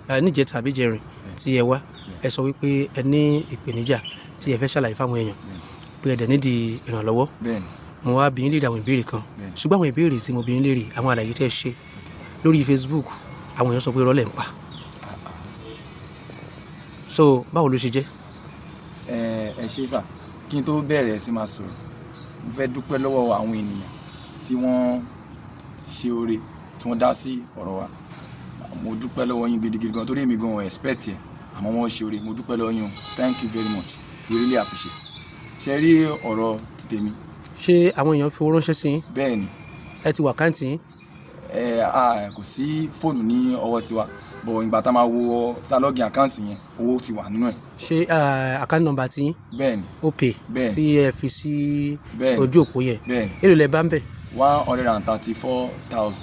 Níjẹta àbí jẹrin tí ẹ wá, ẹ sọ wípé ẹ ní ìpèníjà tí ẹ fẹ́ ṣàlàyé fáwọn èèyàn, pé ẹ dẹ̀ nídìí ìrànlọ́wọ́. Bẹ́ẹ̀ni. Mo wá bi yín léèrè àwọn ìbéèrè kan. Ṣùgbọ́n àwọn ìbéèrè tí mo bi yín léèrè, àwọn àlàyé tẹ́ ẹ ṣe lórí Facebook, àwọn èèyàn sọ pé irọ́ lẹ̀ ń pa. So báwo ló ṣe jẹ́? Ẹ ṣé sà. Kí n tó bẹ̀rẹ̀ sí máa sọ̀rọ̀, mo fẹ́ dúpẹ́ lọ́wọ́ àwọn ènìyàn tí wọ́n ṣe oore, tí wọ́n dá sí ọ̀rọ̀ wa. Mo dúpẹ́ lọ́wọ́ yín gidigidi gan, torí èmi gan ò expect ẹ̀, àmọ́ wọ́n ṣe oore. Mo dúpẹ́ lọ́wọ́ yín o. Thank you very much, we really appreciate. Ṣe rí ọ̀rọ̀ ti tèmi. Ṣé àwọn èèyàn fi owó ránṣẹ́ sí yín? Bẹ́ẹ̀ ni. Ẹ ti wọ account yín? Ẹ a kò sí fóònù ní ọwọ́ tiwa, but ìgbà tá a máa wo, tá a login account yẹn, owó ti wà nínú ẹ̀. Ṣé account number ti yín? Bẹ́ẹ̀ ni. Opay? Bẹ́ẹ̀ ni. Tí ẹ fi sí Bẹ́ẹ̀ ni. ojú òpó yẹn? Bẹ́ẹ̀ ni. Èló lẹ bá ń bẹ̀? 134,000.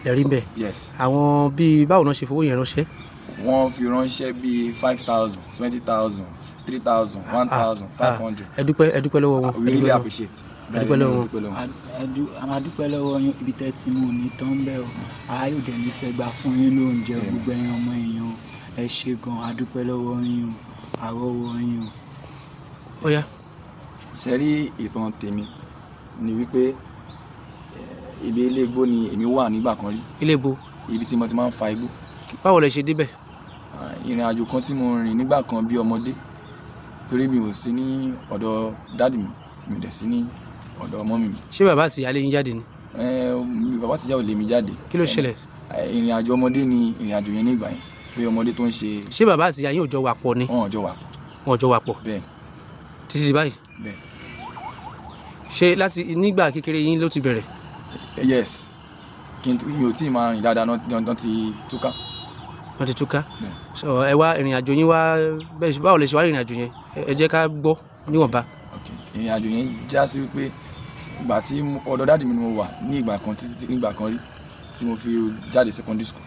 Lẹ rí ń bẹ̀? Yes. Àwọn bíi báwo náà ṣe fowó yẹn ránṣẹ́? Wọ́n fi ránṣẹ́ bíi 5,000, 20,000, 3,000, 1,000, 500. Ẹ dúpẹ́, ẹ dúpẹ́ lọ́wọ́ wọn. We really appreciate. Ẹ dúpẹ́ lọ́wọ́ wọn. Dúpẹ́ lọ́wọ́ wọn. A máa dúpẹ́ lọ́wọ́ yín. Ibi tẹ́ ti mú ní tán bẹ́ẹ̀ o, a yóò dẹ̀ ní fẹ́ gbà fún yín lóúnjẹ. Gbogbo ẹ̀yin ọmọ èèyàn, ẹ ṣé gan. A dúpẹ́ lọ́wọ́ yín o, àrọ́wọ́ yín o. Ó yá. Ṣe rí ìtàn tèmi ni wípé ibi ilé igbó ni èmi wà nígbà kan rí. Ilé ibo? Ibi tí mo ti máa ń fa igbó. Báwo lẹ ṣe débẹ̀? Ah, ìrìn àjò kan tí mo rìn nígbà kan bí ọmọdé, torí mi ò sí ní ọ̀dọ̀ daddy mi, mi ò dẹ̀ sí ní ọ̀dọ̀ mummy mi. Ṣé bàbá àti ìyá lé yín jáde ni? Bàbá àti ìyá ò lé mi jáde. Kí ló ṣẹlẹ̀? Ìrìn àjò ọmọdé ni ìrìn àjò yẹn nígbà yẹn, pé ọmọdé tó ń ṣe. Ṣé bàbá àti ìyá yín ò jọ wà pọ̀ ni? Wọn ò jọ wà pọ̀. Wọn ò jọ wà pọ̀? Bẹ́ẹ̀. Títí di báyìí? Bẹ́ẹ̀. Ṣé láti nígbà kékeré yín ló ti bẹ̀rẹ̀? Yes, kí n mi ò tí ì máa rìn dáadáa náà ti túká. Wọ́n ti túká? Bẹ́ẹ̀. So ẹ wá ìrìn àjò yín wá bẹ́ẹ̀, báwo lẹ ṣe wá ìrìn àjò yẹn? Ẹ jẹ́ ká gbọ́ níwọ̀nba. Ok, ìrìn àjò yẹn já sí wípé ìgbà tí ọ̀dọ̀ daddy mi ni mo wà ní ìgbà kan, títí nígbà kan rí tí mo fi jáde secondary school.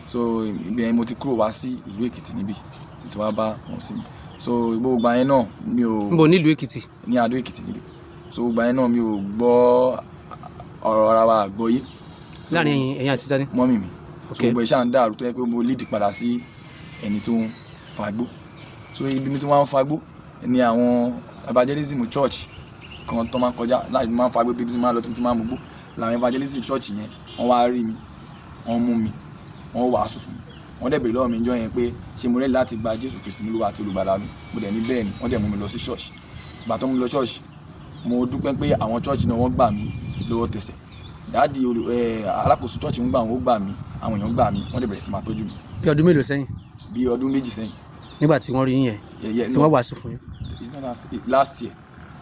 So ibẹ̀ yẹn mo ti kúrò wá sí ìlú Èkìtì níbí títí wá bá wọn sí mi. So gbogbo ìgbà yẹn náà mi ò Níbo nílùú Èkìtì? Ní Adó Èkìtì níbí. So gbogbo ìgbà yẹn náà mi ò gbọ́ ọ̀rọ̀ ara wa àgbọ́yé. So, Láàrin ẹ̀yin àti tani? Mummy mi. So gbogbo ẹ̀ ṣáà ń dàrú, tó yẹ pé mo lead padà sí ẹni tó ń fagbó. So ibi mi tí wọ́n ń fagbó ni àwọn evangelism church kan tó máa ń kọjá láti máa ń fagbó, bí tí máa ń lọ, tí máa ń mugbó. Làwọn evangelism church yẹn, wọ́n wá rí mi, wọ́n mú mi, wọ́n wàásù fún mi. Wọ́n dẹ̀ béèrè lọ́wọ́ mi níjọ́ yẹn pé ṣé mo ready láti gba Jésù Kristi ní Olúwa àti Olùgbàlà mi. Mo dẹ̀ ní bẹ́ẹ̀ ni. Wọ́n dẹ̀ mú mi lọ sí church. Ìgbà tó mú mi lọ church, mo dúpẹ́ pé àwọn church náà, wọ́n gbà mí lọ́wọ́ tẹsẹ̀. Daddy alákòóso church ń gbà wọ́n, ó gbà mí, àwọn èèyàn gbà mí, wọ́n dẹ̀ bẹ̀rẹ̀ sí máa tọ́jú mi. Bí ọdún mélòó sẹ́yìn? Bí ọdún 2 sẹ́yìn. Nígbà tí wọ́n rí yín yẹn, Yeah, tí no. wọ́n wàásù fún yín? It's not last year.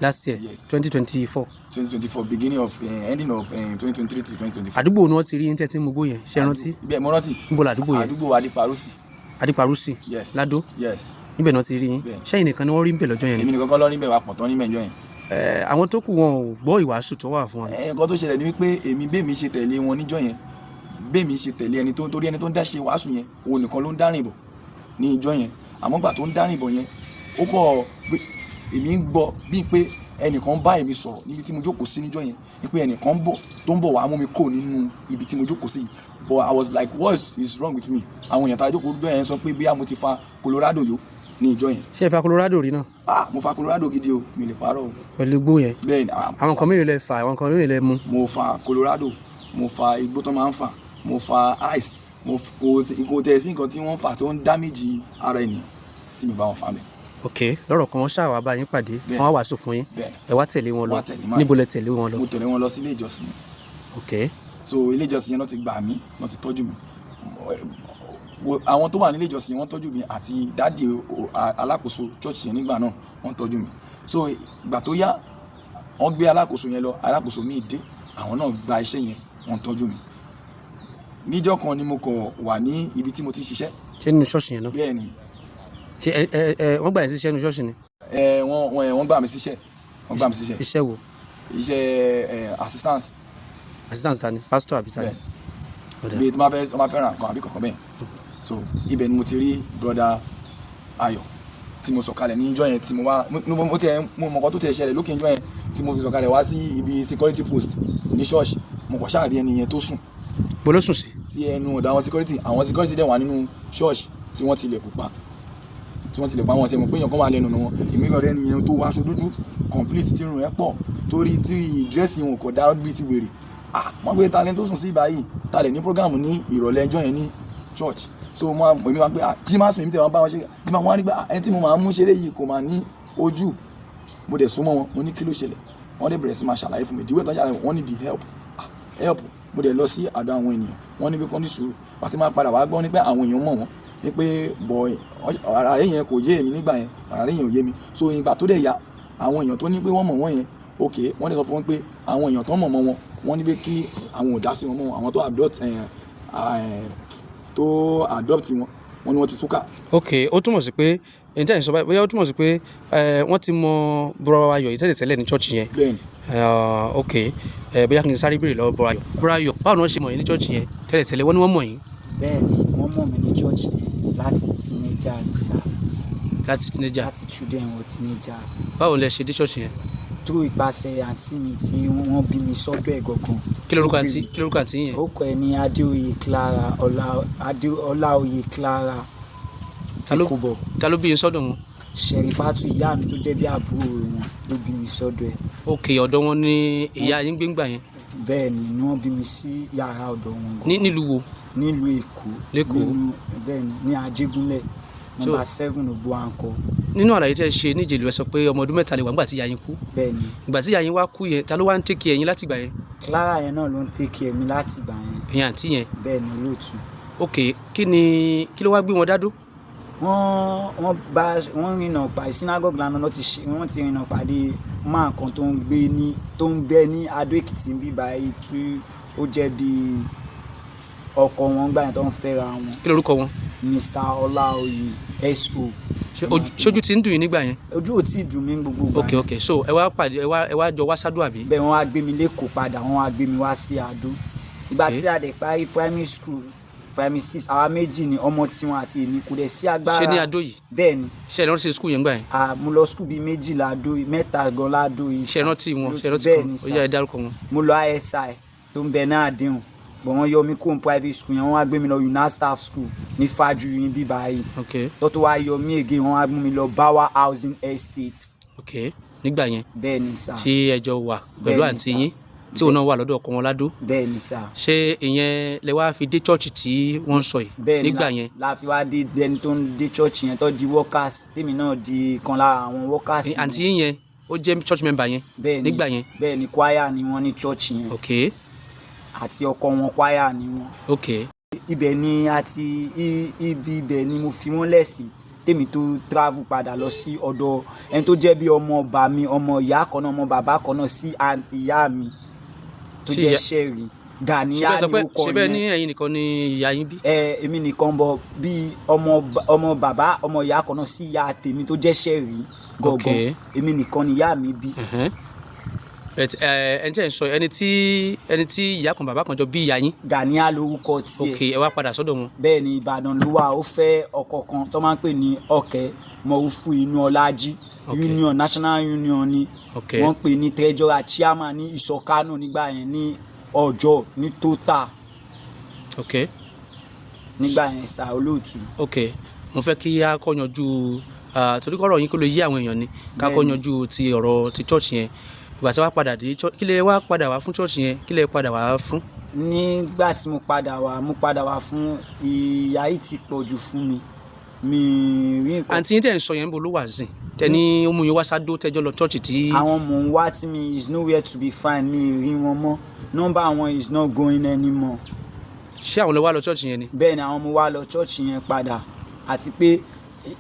Last year? Yes. 2024? 2024, beginning of ending of 2023 to 2024. Àdúgbò ni wọ́n ti rí yín tẹ́ tí ń mugbó yẹn, ṣé ẹ rántí? Bẹ́ẹ̀, mo rántí. Níbo làdúgbò yẹn? Àdúgbò Adíparósì. Adíparósì? Yes. Ládó? Yes. Níbẹ̀ náà ti rí yín? Bẹ́ẹ̀. Ṣẹ́yìn nìkan ni wọ́n rí níbẹ̀ lọ́jọ́ yẹn ni? Èmi nìkan kọ́ lọ́ níbẹ̀, wà pọ̀ tán níbẹ̀ níjọ́ yẹn. Àwọn tó kù, wọn ò gbọ́ ìwàásù tó wà fún wọn? Nǹkan tó ṣẹlẹ̀ ni wípé èmi bẹ́ẹ̀ ṣe tẹ̀lé wọn níjọ́ yẹn, bẹ́ẹ̀ mi ṣe tẹ̀lé ẹni tó ń torí ẹni tó ń dá ṣe wàásù yẹn, òun nìkan ló ń dárìn bọ̀ ní ìjọ́ yẹn. Àmọ́ gbà tó ń dárìn bọ̀ yẹn, ó kọ́ pé èmi ń gbọ́ bíi pé ẹnìkan bá èmi sọ̀rọ̀ níbi tí mo jókòó sí níjọ́ yẹn, wípé ẹnìkan ń bọ̀, tó ń bọ̀ wá mú mi kúrò nínú ibi tí mo jókòó sí yìí. But I was like, "What is wrong with me?" Àwọn èèyàn tá a jókòó níjọ́ yẹn sọ pé bóyá mo ti fa Colorado yó ní ìjọ́ yẹn. Ṣé ẹ fa Colorado rí náà? Ah, mo fa Colorado gidi o, mi lè parọ́ o. Pẹ̀lú igbó yẹn? Bẹ́ẹ̀ ni, ah. Àwọn kan mélòó lẹ fà? Àwọn kan mélòó lẹ mú? Mo fa Colorado, mo fa igbó tó máa ń fà, mo fa ice, kò tẹ̀ sí nǹkan tí wọ́n fà tó ń damage ara ènìyàn tí mi bá wọn fa bẹ́ẹ̀. Ok, lọ́rọ̀ kan, wọ́n ṣáà wá bá yín pàdé? Bẹ́ẹ̀. Wọ́n wá wàásù fún yín? Bẹ́ẹ̀. Ẹ wá tẹ̀lé wọn lọ? Wá tẹ̀lé máa. Níbo lẹ tẹ̀lé wọn lọ? Mo tẹ̀lé wọn lọ sí ilé ìjọsìn. So ilé ìjọsìn yẹn náà ti gbà mí, wọ́n ti tọ́jú mi. Àwọn tó wà nílé ìjọsìn, wọ́n tọ́jú mi, àti daddy alákòóso church yẹn nígbà náà, wọ́n tọ́jú mi. So ìgbà tó yá, wọ́n gbé alákòóso yẹn lọ, alákòóso míì dé, àwọn náà gba iṣẹ́ yẹn, wọ́n tọ́jú mi. Níjọ́ kan ni mo kọ̀ wà ní ibi tí mo ti ń ṣiṣẹ́. Ṣé nínú ṣọ́ọ̀ṣì yẹn náà? Bẹ́ẹ̀ ni. Ṣé ẹ ẹ ẹ wọ́n gbà yín síṣẹ́ nínú ṣọ́ọ̀ṣì ni? Ẹ wọ́n gbà mí síṣẹ́, wọ́n gbà mí síṣẹ́. Iṣẹ́ wo? Iṣẹ́ assistance. Assistant ta ni? Pastor àbí ta ni? Bẹ́ẹ̀. Ó dáa. Bí tí wọ́n fẹ́, wọ́n máa fẹ́ ra nǹkan àbí kankan bẹ́ẹ̀. So ibẹ̀ ni mo ti rí Brother Ayọ̀ tí mo sọ̀kalẹ̀ ní ìjọ́ yẹn, tí mo wá, mo tiẹ̀ mo mọ̀ nǹkan tó tiẹ̀ ṣẹlẹ̀ lókè ìjọ́ yẹn tí mo fi sọ̀kalẹ̀ wá sí ibi security post ní ṣọ́ọ̀ṣì. Mo kàn ṣáà rí ẹni yẹn tó sùn. Mo ló sùn sí? Sí ẹnu ọ̀dọ̀ àwọn security. Àwọn security dẹ̀ wà nínú ṣọ́ọ̀ṣì. tí wọ́n tilẹ̀kùn pa, tí wọ́n tilẹ̀kùn pa, wọn ti mọ̀ pé èèyàn kan wà lẹ́nu ọ̀nà wọn. Èmi kàn rẹ́ nìyẹn tó wọ aṣọ dúdú complete, tí irun ẹ̀ pọ̀, torí tí dírẹ́sì wọn kò dá bíi ti wèrè. Ah, wọ́n gbé talent tó sùn sí báyìí talẹ̀ ní program ní ìrọ̀lẹ́ ẹjọ́ yẹn ní church. So mo èmi máa ń pé, ah, jí má sùn. Èmi tẹ̀ wọ́n bá wọn ṣe jí máa wọ́n á ní pé, ah, ẹni tí mo máa ń mú ṣeré yìí kò máa ní ojú. Mo dẹ̀ súnmọ́ wọn, mo ní kí ló ṣẹlẹ̀? Wọ́n dẹ̀ bẹ̀rẹ̀ sí máa ṣàlàyé fún mi ìdíwẹ́ tó ń ṣàlàyé. Wọ́n ní the help, ah, help. Mo dẹ̀ lọ sí àdó àwọn ènìyàn, wọ́n ní pé kọ́ ní sùúrù pàtí máa padà wá gbọ́ ní pé àwọn èèyàn mọ̀ wọ́n ní pé bọ̀ àrà yẹn kò yé èmi nígbà yẹn, àrà yẹn ò yé mi. So ìgbà tó dẹ̀ ya àwọn èèyàn tó ní pé wọ́n mọ̀ wọ́n yẹn, ok, wọ́n dẹ̀ sọ fún wọn pé àwọn èèyàn tó mọ̀ mọ́ wọn, wọ́n ní pé kí àwọn ò dá sí wọn mọ́. Àwọn tó adopt tó adopt wọn, wọ́n ní wọ́n ti túká. Ok, ó túmọ̀ sí pé ẹni tí a ń sọ báyìí, bóyá ó túmọ̀ sí pé wọ́n ti mọ Bro Ayọ̀ yìí tẹ́lẹ̀ tẹ́lẹ̀ ní church yẹn. Bẹ́ẹ̀ni. Ok, bóyá kí n sáré béèrè lọ́wọ́ Bro Ayọ̀. Bro Ayọ̀, báwo ni wọ́n ṣe mọ̀ yín ní church yẹn tẹ́lẹ̀ tẹ́lẹ̀? Wọ́n ní wọ́n mọ̀ yín. Bẹ́ẹ̀ ni, wọ́n mọ̀ mí ní church yẹn láti teenager ní sá. Láti teenager? Láti children wọ teenager. Báwo lẹ ṣe dé church yẹn? Through ìpasẹ̀ àǹtí mi tí wọ́n bí mi sọ́dọ̀ ẹ̀ gangan. Kí lorúkọ àǹtí, kí lorúkọ àǹtí yẹn? Orúkọ ẹ̀ ní Adéoyè Clara Ọlá, Ọláoyè Clara. Ìkóbọ̀. Ta ló bí yín sọ́dọ̀ wọn? Ṣẹ̀rífátù, ìyá mi tó jẹ́ bí àbúrò wọn ló bí mi sọ́dọ̀ ẹ̀. Ok, ọ̀dọ̀ wọn ni ìyá yín gbé ńgbà yẹn? Bẹ́ẹ̀ ni wọ́n bí mi sí yàrá ọ̀dọ̀ wọn gan. Ní nílùú wo? Nílùú Èkó. L'Ékòó. Bẹ́ẹ̀ ni, ní Ajégúnlẹ̀, nọ́mbà 7 Ògbóànkọ. Nínú àlàyé tẹ́ ẹ ṣe níjẹ̀lú, ẹ sọ pé ọmọ ọdún 3 lè wà nígbà tí ìyá yín kú. Bẹ́ẹ̀ ni. Ìgbà tí ìyá yín wá kú yẹn, ta ló wá ń take care yín láti ìgbà yẹn? Clara yẹn náà ló ń take care mi láti ìgbà yẹn. Ìyẹn àǹtí yẹn? Bẹ́ẹ̀ ni, olóòtú. Ok, kí ni kí ló wá gbé wọn dádó? Wọ́n bá wọ́n rìnnà pàdé synagogue lánàá lọ́ ti ṣe, wọ́n ti rìnnà pàdé máa kan tó ń gbé ní tó ń gbé ní Adó Èkìtì ń bí báyìí, tí ó jẹ́ bí ọkọ wọn gbà yẹn tó ń fẹ́ra wọn. Kí lorúkọ wọn? Mr. Ọláoyè S.O. Ṣojú ti ń dùn yín nígbà yẹn? Ojú ò tí ì dùn mí gbogbo ìgbà Ok. yẹn. Ok, so ẹ wá pàdé, ẹ wá jọ wá sádùn àbí? Bẹ́ẹ̀, wọ́n wá gbé mi lẹ́kọ̀ọ́ padà, wọ́n wá gbé mi wá sí Adó ìgbà tí a dẹ̀ parí primary school, primary six, àwa méjì ni, ọmọ tiwọn àti èmi, kò dẹ̀ sí agbára. Ṣé ní Adó yìí? Bẹ́ẹ̀ ni. Ṣé ẹ rántí school yẹn gbà yẹn? Ah, mo lọ school bíi méjì ládó, mẹ́ta gan ládó yìí. Ṣé ẹ rántí wọn? Ṣé ẹ rántí Bẹ́ẹ̀ kan ni ó sà. yá, ẹ dárúkọ wọn. Mo lọ ISI tó ń bẹ náà àdéhùn bọ̀, wọ́n yọ mí kúrò ní private school yẹn, wọ́n wá gbé mi lọ una staff school ní Fájuyì ní bíbá yìí. Tó tó wá yọ mí again, wọ́n wá mú mi lọ Bawa Housing Estate. Ok, nígbà yẹn Bẹ́ẹ̀ ni sà. tí ẹ jọ wà pẹ̀lú Bẹ́ẹ̀ ni àǹtí sà. yín tí òun náà wà lọ́dọ̀ ọkọ wọn ládó? Bẹ́ẹ̀ ni sà. Ṣé ìyẹn lẹ wá fi dé church tí wọ́n ń sọ yìí? Bẹ́ẹ̀ ni. Nígbà yẹn? La fi wá dé ẹni tó ń dé church yẹn, tó di workers, tèmi náà di kan lára àwọn workers yẹn. Àǹtí yín yẹn, ó jẹ́ church member yẹn? Bẹ́ẹ̀ ni. Nígbà yẹn? Bẹ́ẹ̀ ni, choir ni wọ́n ní church yẹn. Àti ọkọ wọn, choir ni wọ́n. Ibẹ̀ ni àti ibi ibẹ̀ ni mo fi wọ́n lẹ̀ sí, tèmi tó travel padà lọ sí ọ̀dọ̀ ẹni tó jẹ́ bí ọmọ ọba mi, ọmọ ìyá kan náà, ọmọ bàbá kan náà sí ìyá mi tó Sí jẹ́ ìyá- Sẹ́rí Gàníyà Ṣé bẹ́ẹ̀ sọ ní pé orúkọ ṣé bẹ́ẹ̀ ní yẹn. ẹ̀yin nìkan ni ìyá yín bí? Ẹ, èmi nìkan bọ bí ọmọ bàbá, ọmọ ìyá kan náà sí ìyá tèmi tó jẹ́ Sẹ́rí gọ̀gọ̀. Èmi nìkan ni ìyá mi bí. But ẹni tí ẹ ń sọ, ẹni tí ìyá kan bàbá kan jọ bí ìyá yín? Gàníyà lórúkọ tiẹ̀. Ok, ẹ wá padà sọ́dọ̀ wọn. Bẹ́ẹ̀ ni, Ìbàdàn ló wà. Ó fẹ́ ọkọ kan tó máa ń pè ní Ọ̀kẹ́ Mọ̀rúfù Inú Ọlájí. Union, National Union ni. Wọ́n pè ní treasurer, chairman ní Ìsọ̀kánù nígbà yẹn, ní Ọjọ́, ní Total nígbà yẹn sá, olóòtú. Ok, mo fẹ́ kí a kọ́ yanjú, torí kọ́rọ̀ yín kó lè yé àwọn èèyàn ni, ká kọ́ yanjú ti ọ̀rọ̀ ti church yẹn. Ìgbà tí wàá padà dé kí lẹ wá padà wá fún church yẹn? Kí lẹ padà wá fún? Nígbà tí mo padà wá, mo padà wá fún ìyà yìí ti pọ̀ jù fún mi, mi rí nǹkan. Àǹtí yín tẹ̀ ń sọ yẹn, ń bo ló wà sí tẹ ní ó mú yín wá sádó tẹjọ́ lọ church tí? Àwọn mò ń wá tí mi is nowhere to be found. Mi rí wọn mọ́, nọ́mbà wọn is not going anymore. Ṣé àwọn lọ wá lọ church yẹn ni? Bẹ́ẹ̀ ni, àwọn mo wá lọ church yẹn padà. Àti pé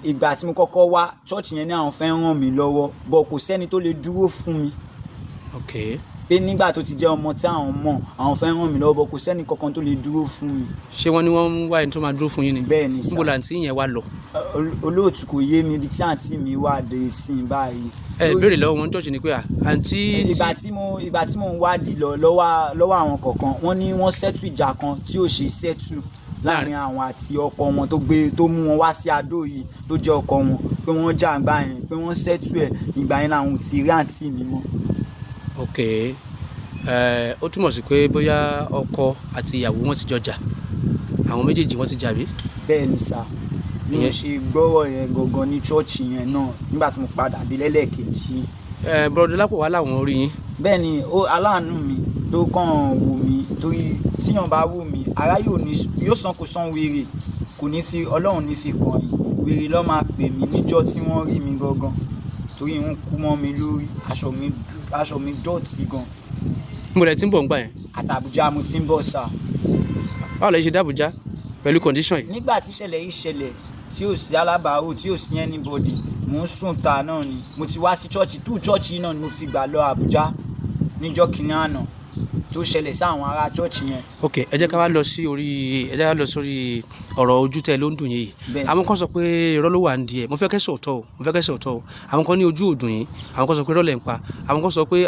ìgbà tí mo kọ́kọ́ wá church yẹn ní àwọn fẹ́ ràn mí lọ́wọ́, but kò sẹ́ni tó lè dúró fún mi. Pé nígbà tó ti jẹ́ ọmọ tí àwọn mọ̀, àwọn fẹ́ ràn mí lọ́wọ́, but kò sẹ́ni kankan tó lè dúró fún mi. Ṣé wọ́n ní wọ́n ń wá ẹni tó máa dúró fún yín ni? Bẹ́ẹ̀ ni sà. Níbo làǹtí yẹn wá lọ? Olóòtú, kò yé mi ibi tí àǹtí mi wà dé sí báyìí. Ẹ béèrè lọ́wọ́ wọn church ni pé àǹtí Ìgbà tí mo ń wádìí lọ lọ́wọ́ àwọn kọ̀ọ̀kan, wọ́n ní wọ́n settle ìjà kan tí ò ṣe settle láàrin àwọn àti ọkọ wọn tó gbé, tó mú wọn wá sí Adó yìí, tó jẹ́ ọkọ wọn, pé wọ́n jà ńgbà yẹn, pé wọ́n settle ẹ̀. Ìgbà yẹn làwọn ò ti rí àǹtí mi mọ́. Ok, ẹ ó túmọ̀ sí pé bóyá ọkọ àti ìyàwó wọn ti jọ jà, àwọn méjèèjì wọn ti jà bí? Bẹ́ẹ̀ ni sà. Bí mo ṣe gbọ́rọ̀ yẹn gangan ní chọ́ọ̀chì yẹn náà nígbà tí mo padà dé lẹ́lẹ́kejì ni. Ẹ Brother Dọlápọ̀ wà láwọn orí yín. Bẹ́ẹ̀ ni, ó aláàánú mi tó kàn wò mí, torí tíyàn bá wò mí ara yóò ní yóò san kó san wèrè, kò ní fi Ọlọ́run ní fi kàn yín, wèrè ló máa pè mí níjọ́ tí wọ́n rí mi gangan, torí ń kú mọ́ mi lórí, aṣọ mi dọ̀tí gan. Mo lẹ ti ń bọ̀ ńgbà yẹn. Àti Àbújá mo ti ń bọ̀ sà. Báwo lẹ ṣe dé Àbújá pẹ̀lú condition yìí? Nígbà tí ìṣẹ̀lẹ̀ yìí ṣẹlẹ̀, tí ò sí alábàárò, tí ò sí anybody, mò ń sùn ta náà ni. Mo ti wá sí church, tú church yìí náà ni mo fi gbà lọ Àbújá níjọ́ kìíní àná tó ṣẹlẹ̀ sí àwọn ará church yẹn. Ok, ẹ jẹ́ ká wá lọ sí orí, ẹ jẹ́ ká lọ sórí ọ̀rọ̀ ojú tẹ́ ló ń dùn yín yìí. Àwọn kan sọ pé irọ́ ló wà ń di ẹ̀. Mo fẹ́ kẹ́ sọ̀tọ̀ o, mo fẹ́ kẹ́ sọ̀tọ̀ o. Àwọn kan ní ojú ò dùn yín, àwọn kan sọ pé irọ́ lẹ̀ ń pa, àwọn kan sọ pé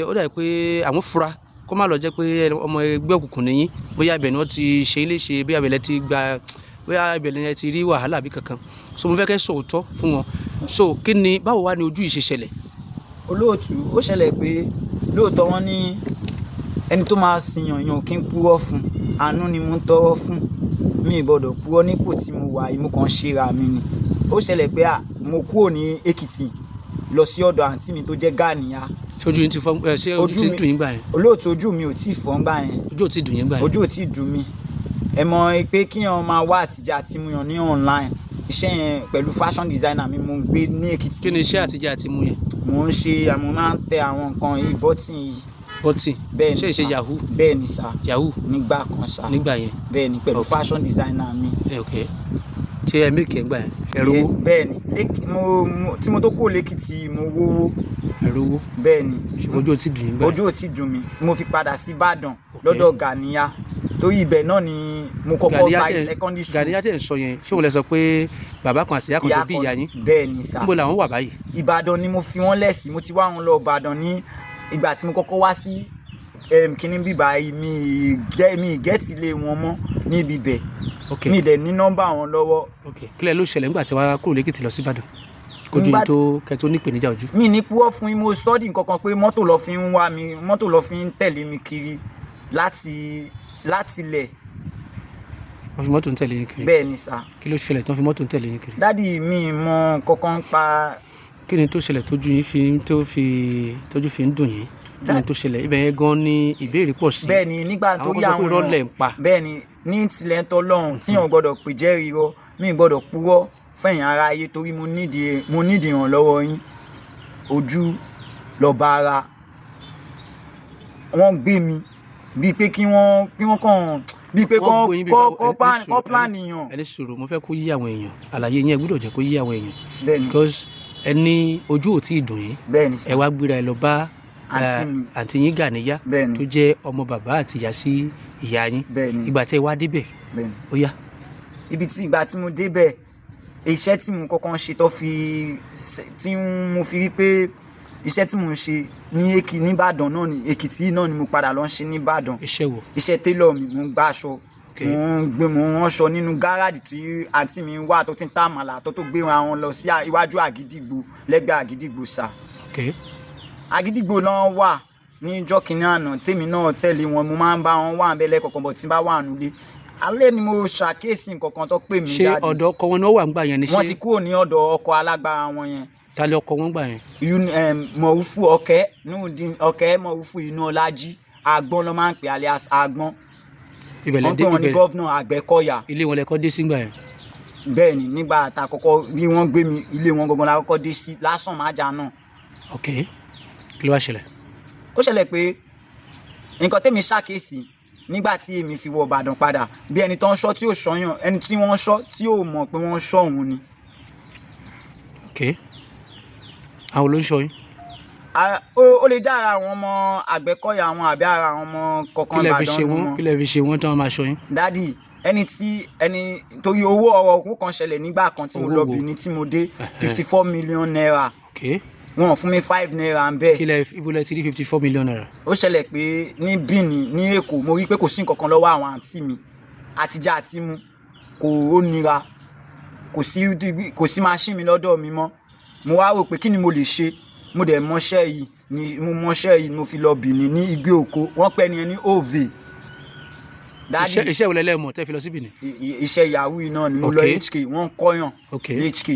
ó dàbí pé àwọn fura kó má lọ jẹ́ pé ọmọ ẹgbẹ́ òkùnkùn ni yín, bóyá ibẹ̀ ni wọ́n ti ṣe ilé ṣe, bóyá ibẹ̀ lẹ ti gba, bóyá ibẹ̀ lẹ ti rí wàhálà bí kankan. So mo fẹ́ kẹ́ sọ̀tọ̀ fún wọn. So kí ni, báwo wá ni ojú yìí ṣe ṣẹlẹ̀? Olóòtú, ó ṣẹlẹ̀ pé lóòótọ́ wọ́n ní ẹni tó máa sìyàn yàn kí n purọ́ fún, àánú ni mo ń tọrọ fún, mi ì gbọ́dọ̀ purọ́ nípò tí mo wà yìí, mo kàn ń ṣera mi ni. Ó ṣẹlẹ̀ pé mo kúrò ní Èkìtì lọ sí ọ̀dọ̀ àǹtí mi tó jẹ́ Gàníyà. Ṣé ojú yín ti fọ́, ṣé ojú ti ń dùn yín gbà yẹn? Olóòtú, ojú mi ò tí ì fọ́ ńgbà yẹn. Ojú ò tí ì dùn yín gbà yẹn? Ojú ò tí ì dùn mí. Ẹ mọ̀ pé kíyàn máa wá àtijọ́ àti mu yàn ní online. Iṣẹ́ yẹn pẹ̀lú fashion designer mi mo ń gbé ní Èkìtì. Kí ni iṣẹ́ àtijọ́ àti mu yẹn? Mo ń ṣe, mo máa ń tẹ àwọn nǹkan yìí, bọ́tìn yìí. Bọ́tìn? Bẹ́ẹ̀ ni Ṣé ìṣe sà. Yahoo? Bẹ́ẹ̀ ni sà. Yahoo? Nígbà kan sà. Nígbà yẹn? Bẹ́ẹ̀ ni, pẹ̀lú fashion designer mi. Ok. Ṣé ẹ make ẹ̀ ńgbà yẹn? Ẹ rówó? Bẹ́ẹ̀ ni. Tí mo tó kúrò lÉkìtì mo rówó. Ẹ rówó? Bẹ́ẹ̀ ni. Ṣùgbọ́n ojú ò tí dùn yín gbà yẹn? Ojú ò tí dùn mí. Mo fi padà sí Ìbàdàn lọ́dọ̀ Gàníyà. Torí ibẹ̀ náà ni mo kọ́kọ́ gba secondary school. Gàníyà tẹ̀ ń sọ yẹn, ṣé òun lẹ sọ pé bàbá kan àti ìyá kan tó bí ìyá yín? Bẹ́ẹ̀ ni sà. Níbo làwọn wà báyìí? Ìbàdàn ni mo fi wọ́n lẹ̀ sí. Mo ti wá wọn lọ Ìbàdàn ní ìgbà tí mo kọ́kọ́ wá sí kíní bíbá yìí, mi gẹ́tì lé wọn mọ́ níbi ibẹ̀. Mi dẹ̀ ní nọ́mbà wọn lọ́wọ́. Kílẹ̀ ló ṣẹlẹ̀ nígbà tí wàá kúrò lÉkìtì lọ sí Ìbàdàn? Kojú yín tó kẹ́ tó ní ìpèníjà ojú. Mi ní purọ́ fún yín, mo study nǹkan kan pé mọ́tò lọ fi ń wá mi, mọ́tò lọ fi ń tẹ̀lé mi kiri láti ilẹ̀. Wọ́n fi mọ́tò ń tẹ̀lé yín kiri? Bẹ́ẹ̀ ni sà. Kí ló ṣẹlẹ̀ tó ń fi mọ́tò ń tẹ̀lé yín kiri? Dádì, mi mọ kankan pa. Kí ni tó ṣẹlẹ̀ tójú yín fi ń, tó fi, tójú fi ń dùn yín? Kí ni tó ṣẹlẹ̀? Ibẹ̀ yẹn gan ni ìbéèrè pọ̀ sí. Bẹ́ẹ̀ ni, nígbà tó Àwọn kan yá sọ pé àwọn irọ́ èèyàn. lẹ̀ ń pa. Bẹ́ẹ̀ ni, ní tilẹ̀ ń tọ́ lọ́hùn tí èèyàn gbọ́dọ̀ pè jẹ́rìí irọ́, mi gbọ́dọ̀ purọ́ fẹ̀yìn ara ayé torí mo nídìí ìrànlọ́wọ́ yín. Ojú lọ́ba ara. Wọ́n gbé mi bíi pé kí wọ́n, kí wọ́n kàn, bíi pé Wọ́n gbé yín bíi báwo? kọ́ plan yàn. Ẹ ní sùúrù, mo fẹ́ kó yí àwọn èèyàn. Àlàyé yín ẹ gbọ́dọ̀ jẹ́ kó yí àwọn èèyàn. Bẹ́ẹ̀ ni. Because ẹ ní ojú ò tí ì dùn yín. Bẹ́ẹ̀ ni sà. Ẹ wá gbéra ẹ lọ bá Àǹtí mi. àǹtí yín Gàníyà Bẹ́ẹ̀ ni. tó jẹ́ ọmọ bàbá àti ìyá sí ìyá yín. Bẹ́ẹ̀ ni. Ìgbà tí ẹ wá débẹ̀. Bẹ́ẹ̀ ni. Ó yá. Ibi tí ìgbà tí mo débẹ̀, iṣẹ́ tí mo kọ́kọ́ ń ṣe tó fi tí mo fi rí pé iṣẹ́ tí mo ń ṣe ní Èkì, ní Ìbàdàn náà ni, Èkìtì náà ni mo padà lọ ń ṣe ní Ìbàdàn. Iṣẹ́ wo? Iṣẹ́ tailor mi, mo ń gbá aṣọ. Mo ń gbé, mo ń ránṣọ nínú gáràjì tí àǹtí mi wà tó ti ń tà àmàlà tó gbé wọn lọ sí iwájú Àgídìgbò, lẹ́gbẹ̀ẹ́ Àgídìgbò sà. Àgídìgbò náà wà ní ìjọ́ kìíní àná tèmi náà tẹ̀lé wọn, mo máa ń bá wọn wà níbẹ̀ lẹ́ẹ̀kọ̀kan, bọ̀ tí n bá wà nílé. Alẹ́ ni mo ṣàkíyèsí nǹkan kan tó pè mí Ṣé jáde. ọ̀dọ̀ ọkọ wọn ni wọ́n wà ńgbà yẹn ni? Wọ́n Ṣé ti kúrò ní ọ̀dọ̀ ọkọ alágbára wọn yẹn. Ta lé ọkọ wọn gbà yẹn? Mọ̀rúfù Ọ̀kẹ́, Nurudeen Ọ̀kẹ́ Mọ̀rúfù Inú Ọlájí, Àgbọ̀n ló máa ń pè, alias Àgbọ̀n. Ibẹ̀ lẹ Wọ́n dé, pè wọ́n ní ibẹ̀ governor Àgbẹ̀kọ̀yà. Ilé wọn lẹ kọ́ dé sí ńgbà yẹn? Bẹ́ẹ̀ ni, nígbà tá a kọ́kọ́ bí wọ́n gbé mi, ilé wọn gangan la kọ́kọ́ dé sí lásán májà náà. Ok. Kí ló wá ṣẹlẹ̀? Ó ṣẹlẹ̀ pé nǹkan tẹ́mi ṣàkíyèsí nígbà tí èmi fi wọ Ìbàdàn padà, bí ẹni tó ń ṣọ́ tí ò ṣọ́yàn, ẹni tí wọ́n ń ṣọ́ tí ò mọ̀ pé wọ́n ń ṣọ́ òun ni. Ok. Àwọn ló ń ṣọ́ yín? Ó lè jẹ́ ara àwọn ọmọ Àgbẹ̀kọ̀yà àwọn àbí ara àwọn ọmọ kọ̀ọ̀kan Kí lẹ fi Ìbàdàn ṣe nínú wọ́n? wọn. Kí lẹ fi ṣe wọ́n tí wọ́n máa ṣọ́ yín? Dádì, ẹni tí ẹni torí owó ọ̀rọ̀ òkú kan ṣẹlẹ̀ nígbà kan tí mo Owó lọ wo? Benin tí mo dé, 54 million naira. Wọn ò fún mi 5 naira ń bẹ́ẹ̀. Kí lẹ, ibo lẹ ti rí 54 million naira? Ó ṣẹlẹ̀ pé ní Benin ní Èkó, mo rí pé kò sí nǹkan kan lọ́wọ́ àwọn àǹtí mi, àtijọ́ àti mu kò ó nira, kò sí machine mi lọ́dọ̀ mi mọ́. Mo wá rò pé kí ni mo lè ṣe. Mo dẹ̀ mọṣẹ́ yìí ni, mo mọṣẹ́ yìí, mo fi lọ Benin ní Igbó Oko. Wọ́n pẹ́ ni ẹ ní Ove. Daddy, Iṣẹ́ wo lẹ́lẹ́mọ̀ tẹ́ fi lọ sí Benin? Iṣẹ́ yahoo yìí náà ni mo lọ. HK wọ́n ń kọ́yàn ní HK.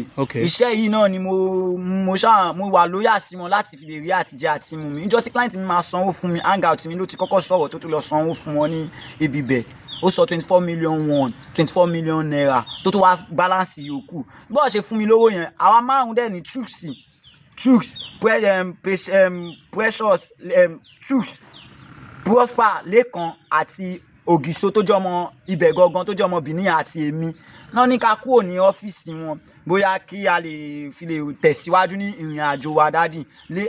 Iṣẹ́ yìí náà ni mo ṣáà mo wà lóyà sí wọn láti fi lè rí àtijẹ àti mu mi. Níjọ́ tí client mi máa sanwó fún mi, hangout mi ló ti kọ́kọ́ sọ̀rọ̀ tó tún lọ sanwó fún wọn ní ibi bẹ̀. Ó sọ 24 million one, ₦24 million tó wá balance yòókù. Bọ́ọ̀ ṣe fún mi lówó yẹn, àwa márùn-ún dẹ̀ ní Chuks, Precious, Chuks, Prosper, Lẹ́kan àti Ògìso tó jẹ́ ọmọ ibẹ̀ gangan, tó jẹ́ ọmọ Benin, àti èmi náà ní ká kúrò ní ọ́fíìsì wọn, bóyá kí a lè fi lè tẹ̀síwájú ní ìrìn àjò wa. Daddy lé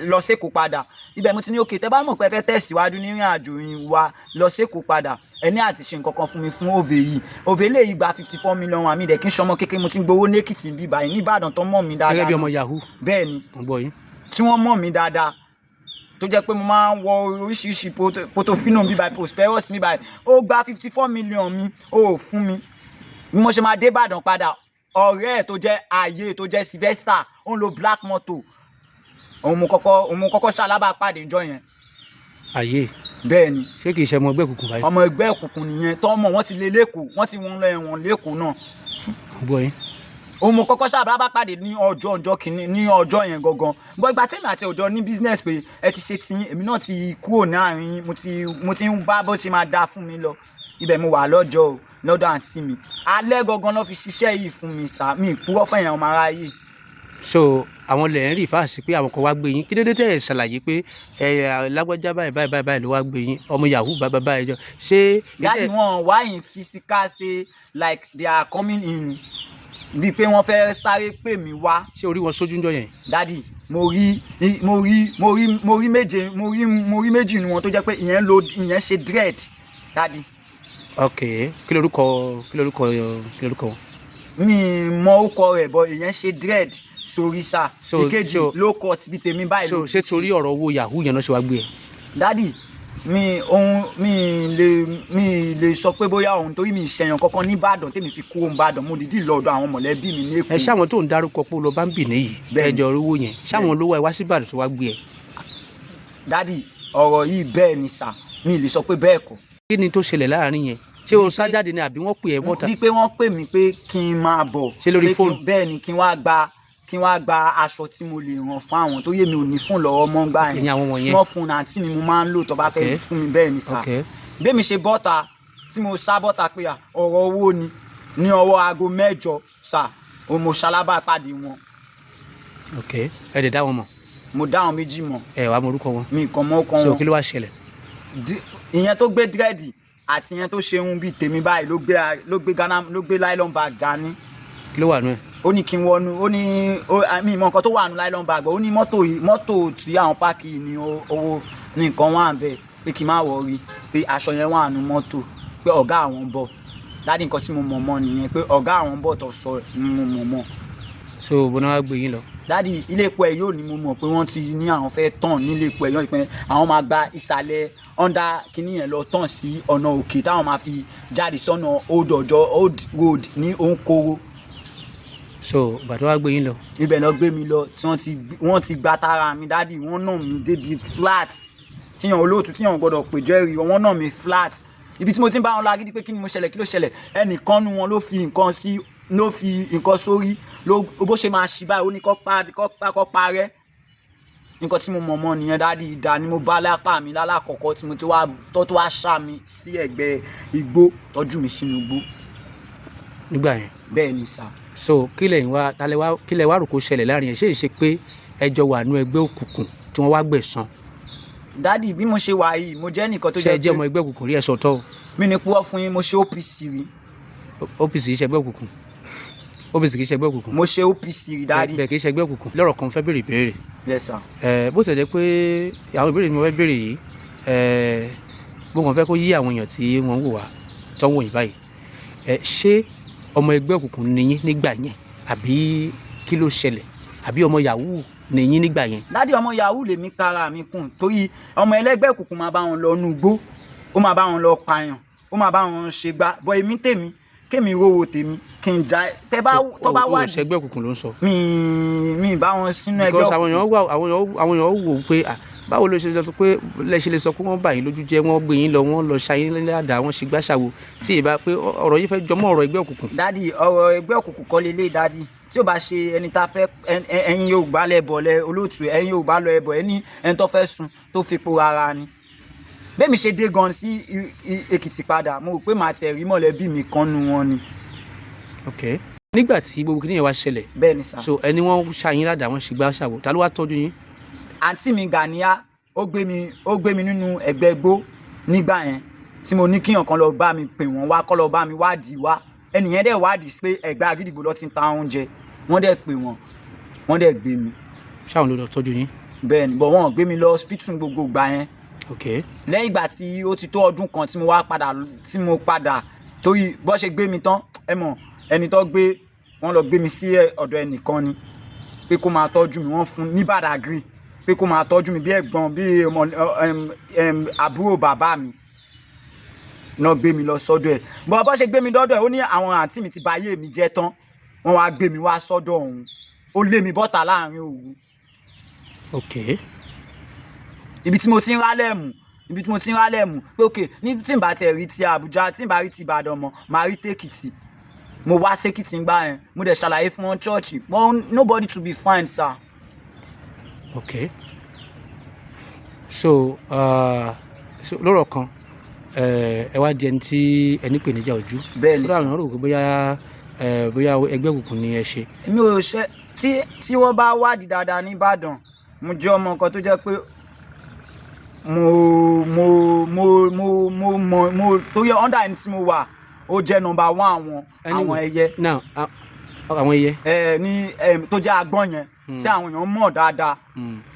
lọ sẹ́kọ̀ọ́ padà. Ibẹ̀ mo ti ní, okay, tẹ́ bá mọ̀ pé ẹ fẹ́ tẹ̀síwájú ní ìrìn àjò yín wa lọ sẹ́kọ̀ọ́ padà, ẹ ní àti ṣe nǹkan kan fún mi fún òvè yìí. Òvè lè yìí gba 54 million. Àmì ìdẹ̀ kí n ṣọmọ kékeré, mo ti ń gbowó lẹ́kìtì bí báyìí ní Ìbàdàn tó mọ̀ mí dáadáa. Gẹ́gẹ́ bí ọmọ yahoo. Bẹ́ẹ̀ ni. Mo gbọ́ yín. Tí wọ́n mọ̀ mí dáadáa, tó jẹ́ pé mo máa ń wọ oríṣiríṣi Portofino bí báyìí, Prosperous bí báyìí. Ó gba 54 million mi, ó ò fún mi. Bí mo ṣe máa dé Ìbàdàn padà, ọ̀rẹ́ ẹ̀ tó jẹ́ ayé, tó jẹ́ Sylvester, ó ń lo black moto. Òun mo kọ́kọ́ ṣalábàápàdé ìjọ yẹn. Ayé. Bẹ́ẹ̀ ni. Ṣé kìí ṣe ọmọ ẹgbẹ́ òkùnkùn báyìí? Ọmọ ẹgbẹ́ òkùnkùn nìyẹn tọ́mọ̀. Wọ́n ti lé lẹ́kọ̀ọ́, wọ́n ti wọ́n lọ ẹ̀wọ̀n lẹ́kọ̀ọ́ náà. Mo gbọ́ yín. Òun mo kọ́kọ́ ṣalábàápàdé ní ọjọ́ ọjọ́ kìíní, ní ọjọ́ yẹn gangan bọ́. Ìgbà tèmi àti ọjọ́ ní business pé ẹ ti ṣe tiyín, èmi náà ti kúrò ní àárín yín, mo ti ń bá bó ṣe máa dáa fún mi lọ. Ibẹ̀ mo wà lọ́jọ́ o, lọ́dọ̀ àǹtí mi. Alẹ́ gangan ló fi ṣiṣẹ́ yìí fún mi sá. Mi ìpúrọ́ fẹ̀yàn ọmọ aráyé. So àwọn lẹ̀ ń rí fáàsì pé àwọn kan wá gbé yín. Kí ló dé tẹ́ ẹ̀ ṣàlàyé pé ẹ lágbájá báyìí báyìí báyìí báyìí ló wá gbé yín, ọmọ yahoo báyìí báyìí báyìí jọ ṣé? Daddy, wọn wá in physical, say like they are coming in, bíi pé wọ́n fẹ́ sáré pè mí wá. Ṣé orí wọn sójú ń jọ yẹn? Daddy, mo rí méje, mo rí méjì nínú wọn tó jẹ́ pé ìyẹn lo, ìyẹn ṣe dread, daddy. Ok, kí lorúkọ wọn? Mi mọ orúkọ rẹ̀ bọ, ìyẹn ṣe dread sórí sá. Ìkejì low cut bíi tèmi báyìí So ló ṣé torí ọ̀rọ̀ owó yahoo yẹn náà ṣe wá gbé ẹ? Daddy, mi ohun mi lè sọ pé bóyá òun, torí mi ìṣẹ̀yàn kankan nìbàdàn tèmi fi kúrò nìbàdàn. Mo dìídì lọ́dọ̀ àwọn mọ̀lẹ́bí mi ní Èkó. Ẹ ṣáwọn tó ń dárúkọ pé ó lọ bá ń bì níyì? Bẹ́ẹ̀ni. Ẹjọ owó yẹn, ṣáwọn olówó ẹ wá sí Ìbàdàn tó wá gbé ẹ? Daddy, ọ̀rọ̀ yìí, bẹ́ẹ̀ ni sà, mi lè sọ pé bẹ́ẹ̀ kọ́. Kí ni tó ṣẹlẹ̀ láàrin yẹn? Ṣé o sá jáde ni àbí wọ́n pè ẹ́ bọ́ta? Bí pé wọ́n pè mí pé kí n máa bọ̀. Ṣé lórí pé kí fóònù? Bẹ́ẹ̀ ni, kí n wá gba aṣọ tí mo lè ràn fún àwọn tó yé mi ò ní fún lọ́wọ́ mọ́ gbà yẹn. Ìyẹn àwọn wọ̀nyẹn. Small phone àǹtí mi mo máa ń lò tó bá fẹ́ fún mi. Bẹ́ẹ̀ ni sà. Bí mi ṣe bọ́ta, tí mo sá bọ́ta pé à, ọ̀rọ̀ owó ni, ní ọwọ́ aago 8 sà, òun mo ṣalábàápàdé wọn. Ok, ẹ dẹ̀ dá wọn mọ̀? Mo dá àwọn méjì mọ̀. Ẹ wàá mọ orúkọ wọn? Mi kàn mọ́ ọkàn So wọn. kí ló wá ṣẹlẹ̀? Ìyẹn tó gbé dread àti ìyẹn tó ṣe irun bíi tèmi báyìí ló gbé Ghana, ló gbé nylon bag dání. Kí ló wà nù ẹ? Ó ní kí n wọnú, ó ní mi mọ nǹkan tó wà nù nylon bag, ó ní mọ́tò yìí, mọ́tò tí àwọn páàkì yìí ní owó ní nǹkan wà ń bẹ̀, pé kí n má worry, pé aṣọ yẹn wà nù mọ́tò, pé ọ̀gá àwọn ń bọ̀. Daddy, nǹkan tí mo mọ̀ mọ́ nìyẹn, pé ọ̀gá àwọn ń bọ̀ tó sọ ni mo mọ̀ mọ́. So bọ́nà wá gbé yín lọ? Daddy, ilé epo ẹ̀ yóò ní mo mọ̀ pé wọ́n ti ní àwọn fẹ́ tàn nílé epo ẹ̀ yóò, pé àwọn máa gba ìsàlẹ̀ under kínní yẹn lọ tàn sí ọ̀nà òkè táwọn máa fi jáde sọ́nà old Ọjọ́, old road ní Òǹkoro. So ìgbà tó wá gbé yín lọ? Ibẹ̀ lọ gbé mi lọ tí wọ́n ti gba tara mi. Daddy, wọ́n nà mí débi flat tíyàn olóòtú tíyàn gbọ́dọ̀ pè jẹ́rìí. Wọ́n nà mí flat. Ibi tí mo ti ń bá wọn lágídí pé kí ni mo ṣẹlẹ̀, kí ló ṣẹlẹ̀, ẹnìkan nu wọn ló fi nǹkan sí, ló fi nǹkan sórí, ló bó ṣe máa ṣí báyìí, ó ní kó pa, kó pa, kó parẹ́. Nǹkan tí mo mọ̀ mọ́ nìyẹn, daddy. Ìdá ni mo bá lápá mi lálákọ̀ọ́kọ́ tí mo ti wá tó wá ṣá mi sí ẹ̀gbẹ́ igbó, tọ́jú mi sínú igbó. Nígbà yẹn? Bẹ́ẹ̀ ni sà. So kí lẹ̀yin wá talẹ̀ wá, kí lẹ̀ wá rò kó ṣẹlẹ̀ láàrin yẹn? Ṣé ìṣe pé ẹjọ́ wà nú ẹgbẹ́ òkùnkùn tí wọ́n wá gbẹ̀san? Daddy, bí mo ṣe wà yìí, mo jẹ́ nìkan tó Ṣé ẹ jẹ́ jẹ́ ọmọ ẹgbẹ́ òkùnkùn rí? Ẹ sọ̀tọ̀ o. Mi ní púrọ́ fún yín, mo ṣe OPC rí. OPC kì í ṣe ẹgbẹ́ òkùnkùn. OPC kì í ṣe ẹgbẹ́ òkùnkùn. Mo ṣe OPC rí, daddy. Bẹ́ẹ̀, kì í ṣe ẹgbẹ́ òkùnkùn. Lọ́rọ̀ kan, fẹ́ béèrè ìbéèrè. Yes sir. Ẹ bó ṣe jẹ́ pé àwọn ìbéèrè tí mo fẹ́ béèrè yìí, ẹ mo kàn fẹ́ kó yí àwọn èèyàn tí wọ́n ń wò wá, tó ń wò yín báyìí. Ẹ ṣé ọmọ ẹgbẹ́ òkùnkùn ni yín nígbà yẹn, àbí kí ló ṣẹlẹ̀, àbí ọmọ yahoo ni yín nígbà yẹn? Daddy, ọmọ yahoo lèmi kára mi kùn, torí ọmọ ẹlẹ́gbẹ́ òkùnkùn máa bá wọn lọ nú igbó, ó máa bá wọn lọ pààyàn, ó máa bá wọn ṣe gbá bọ. Èmi tèmi, kémi rówó tèmi kí n já tẹ bá tó bá O wádìí. ṣẹgbẹ́ òkùnkùn ló ń sọ. Mi bá wọn sínú ẹgbẹ́ Because àwọn èèyàn wà, àwọn èèyàn wò ó pé Báwo ló ṣe lọ pé lẹ ṣe lè sọ pé wọ́n bà yín lójú jẹ́, wọ́n gbé yín lọ, wọ́n lọ ṣayín ládàá, wọ́n ṣe gbàṣàwò, tí ì bá pé ọ̀rọ̀ yín fẹ́ jọmọ́ ọ̀rọ̀ ẹgbẹ́ òkùnkùn? Daddy, ọ̀rọ̀ ẹgbẹ́ òkùnkùn kọ́ lélẹ̀, daddy. Tí ó bá ṣe ẹni tá fẹ́, ẹ̀yin yóò gbá lẹ́bọ̀ lẹ olóòtú, ẹ̀yin yóò bá lọ ẹbọ, ẹni ẹni tó fẹ́ sun tó fi po ara ni. Bẹ́ẹ̀ mi ṣe dé gan sí Èkìtì padà, mo rò pé màá tẹ̀ rí mọ̀lẹ́bí mi kan nu wọn ni. Ok, nígbà tí gbogbo kìnìyàn wá ṣẹlẹ̀, Bẹ́ẹ̀ ni sà. so ẹni wọ́n ṣayín ládàá, wọ́n ṣe gbàṣàwò, ta ló wá tọ́jú yín? Àǹtí mi Gàníyà, ó gbé mi nínú ẹgbẹ́ gbó nígbà yẹn tí mo ní kíyàn kan lọ bá mi pè wọ́n wá, kọ́ lọ bá mi wádìí wá. Ẹnìyẹn dẹ̀ wádìí pé ẹgbẹ́ Agídìgbò ló ti ń ta oúnjẹ. Wọ́n dẹ̀ pè wọ́n, wọ́n dẹ̀ gbé mi. Ṣáwọn ló lọ tọ́jú yín? Bẹ́ẹ̀ ni, but wọ́n gbé mi lọ hospital gbogbo ìgbà yẹn. Lẹ́yìn ìgbà tí ó ti tó ọdún kan tí mo wá padà, tí mo padà, torí bó ṣe gbé mi tán, ẹ mọ̀ ẹni tó gbé wọ́n lọ gbé mi sí ọ̀dọ̀ ẹnìkan ni pé kó máa tọ́jú mi. Wọ́n fún ní Badagry pé kó máa tọ́jú mi bí ẹ̀gbọ́n, bí ọmọ àbúrò bàbá mi náà. Gbé mi lọ sọ́dọ̀ ẹ̀ bó ṣe gbé mi dọ́dọ̀ ẹ̀, ó ní àwọn àǹtí mi ti bà ayé mi jẹ́ tán, wọ́n wá gbé mi wá sọ́dọ̀ òun. Ó lé mi bọ́ta láàrin òru. Ibi tí mo ti ń rálẹ̀ mù, ibi tí mo ti ń rálẹ̀ mù pé ok, ní tí n bá tẹ̀ rí ti Àbújá, tí n bá rí ti Ìbàdàn mọ́, màá rí tèkìtì. Mo wá sékìtì ńgbà yẹn, mo dẹ̀ ṣàlàyé fún wọn church, but nobody to be find, sir. Ok, so lọ́rọ̀ kan, ẹ wá di ẹni tí ẹni pè níjà ojú. Bẹ́ẹ̀ ni. Kódà àwọn rò pé bóyá ẹgbẹ́ òkùnkùn ni ẹ ṣe. Mi ò ṣe. Tí wọ́n bá wádìí dáadáa ní Ìbàdàn, mo jẹ́ ọmọ kan tó jẹ́ pé mo mo mo mo mo mọ mo torí under ẹni tí mo wà, ó jẹ́ number one àwọn ẹyẹ. Now àwọn ẹyẹ. Ẹ ní tó jẹ́ agbọ́n yẹn tí àwọn èèyàn mọ̀ dáadáa,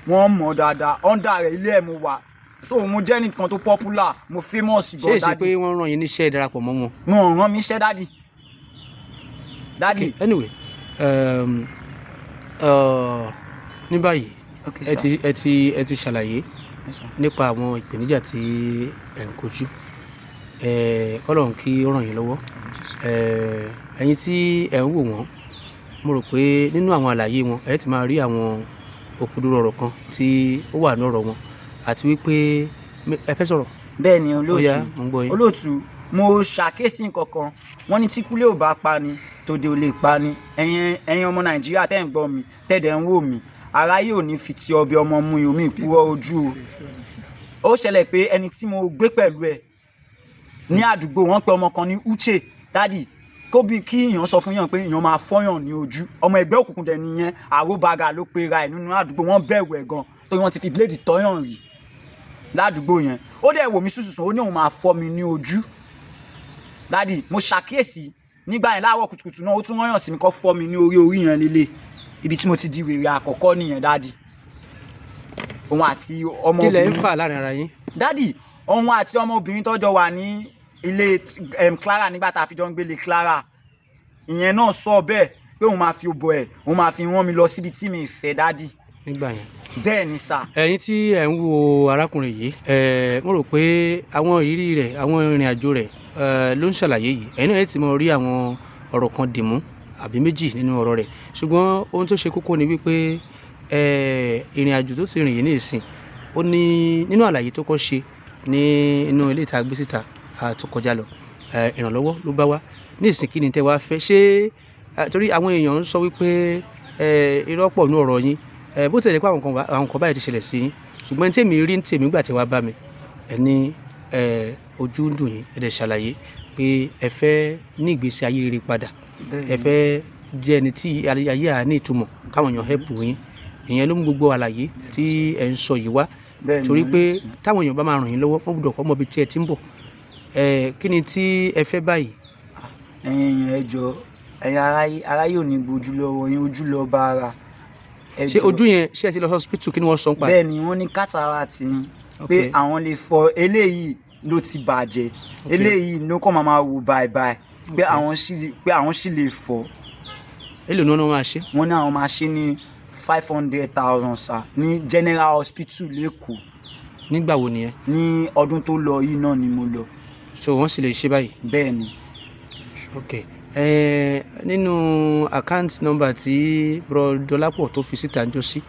wọ́n mọ̀ dáadáa. Under rẹ̀, ilé ẹ̀ mo wà, so mo jẹ́ nìkan tó popular, mo famous Ṣé gan. èsì Daddy. Pé wọ́n rán yín níṣẹ́ ìdarapọ̀ mọ́ wọn? Wọn ò rán mi iṣẹ́, daddy, daddy. Okay, anyway, ní báyìí, ẹ ti ẹ ti ṣàlàyé nípa àwọn ìpèníjà tí ẹ ń kojú. Kọ́lọ́run kí ó ràn yín lọ́wọ́. Ẹ̀yin tí ẹ ń wò wọ́n, mo rò pé nínú àwọn àlàyé wọn, ẹ ti máa rí àwọn òkodoro ọ̀rọ̀ kan tí ó wà ní ọ̀rọ̀ wọn, àti wípé ẹ fẹ́ sọ̀rọ̀. Bẹ́ẹ̀ ni. Ó Olóòtú. yá, mo ń gbọ́ yín. Olóòtú, mo ṣàkíyèsí nǹkan kan. Wọ́n ní tí kúlé ò bá pa ni, tòde ò lè pa ni. Ẹ̀yin ọmọ Nàìjíríà tẹ́ ń gbọ́ mi, tẹ́dẹ̀ ń wò mí, aráyé ò ní fi ti ọbẹ̀ ọmọ mú omi ìkúrọ̀ ojú o. Ó ṣẹlẹ̀ pé ẹni tí mo gbé pẹ̀lú ẹ̀ ní àdúgbò, wọ́n pe ọmọ kan ní Uche. Daddy, kó bí kí èèyàn sọ fún yàn pé èèyàn máa fọ́yàn ní ojú, ọmọ ẹgbẹ́ òkùnkùn dẹ̀ nìyẹn. Àròbàgà ló pe ra ẹ̀ nínú àdúgbò. Wọ́n bẹ̀rù ẹ̀ gan torí wọ́n ti fi bíléèdì tọ́yàn rí ládùúgbò yẹn. Ó dẹ̀ wò mí sùsùsùn, ó ní òun máa fọ́ mi ní ojú. Daddy, mo ṣàkíyèsí nígbà yẹn láàárọ̀ kùtùkùtù náà, ó tún rányàn sí mi kó fọ́ mi ní orí, orí yẹn lélẹ̀. Ibi tí mo ti di wèrè àkọ́kọ́ nìyẹn, daddy. Òun àti Kí lẹ ń ọmọbìnrin fà láàrin ara yín? Daddy, òun àti ọmọbìnrin tọ́jọ́ wà ní ilé Clara nígbà tá a fi jọ ń gbélé Clara, ìyẹn náà sọ bẹ́ẹ̀ pé òun máa fi òbò ẹ̀, òun máa fi rán mi lọ síbi tí mi fẹ́, daddy. Nígbà yẹn? Bẹ́ẹ̀ ni sà. Ẹ̀yin tí ẹ̀ ń wo arákùnrin yìí, mo rò pé àwọn ìrírí rẹ̀, àwọn ìrìn àjò rẹ̀ ló ń ṣàlàyé yìí. Ẹ̀yin náà ẹ ti mọ rí àwọn ọ̀rọ̀ kan dìmú àbí méjì nínú ọ̀rọ̀ rẹ̀, ṣùgbọ́n ohun tó ṣe kókó ni wípé ìrìn àjò tó ti rìn yìí ní ìsìn, ó ní nínú àlàyé tó kọ́ ṣe ní inú ilé ìta gbé síta tó kọjá lọ, ìrànlọ́wọ́ ló bá wá ní ìsìn. Kí ni tẹ́ wá fẹ́ ṣé? Torí àwọn èèyàn ń sọ wípé irọ́ pọ̀ nínú ọ̀rọ̀ yín, bó tilẹ̀ jẹ́ pé àwọn kan báyìí ti ṣẹlẹ̀ sí yín, ṣùgbọ́n tí èmi rí ní tèmi gbà tí wàá bá mi, ẹ ní ojú ń dùn yín, ẹ dẹ̀ ṣàlàyé pé ẹ fẹ́ ní ìgbésí ayé rere padà, ẹ fẹ́ jẹ́ ẹni tí ayé à ní ìtumọ̀, káwọn èèyàn help yín. Ìyẹn ló mú gbogbo àlàyé tí ẹ ń sọ yìí wá, torí pé táwọn èèyàn bá máa ràn yín lọ́wọ́, wọ́n gbọ́dọ̀ kọ́ mọ ibi tí ẹ ti ń bọ̀. Kí ni tí ẹ fẹ́ báyìí? Ẹ̀yin èèyàn, ẹ jọ̀ọ́, ẹ̀yin aráyé, aráyé ò ní gbojú lọ́wọ́ yín, ojú lọ bá ara. Ẹ Ṣé jọ̀ọ́. ojú yẹn, ṣé ẹ ti lọ hospital? Kí ni wọ́n sọ ń pa ẹ̀? Bẹ́ẹ̀ ni, wọ́n ní cataract ni, pé àwọn lè fọ eléyìí ló ti bàjẹ́, eléyìí ló kàn máa wò bàìbàì, pé àwọn sì lè fọ. Èló ni wọ́n máa ṣe? Wọ́n ní àwọn máa ṣe ní 500,000 sir, ní General Hospital l'Ékòó. Nígbà wo nìyẹn? Ní ọdún tó lọ yìí náà ni mo lọ. So wọ́n sì lè ṣe báyìí? Bẹ́ẹ̀ ni. Ok, nínú account number tí bro Dọlápọ̀ tó fi síta ń jọ sí,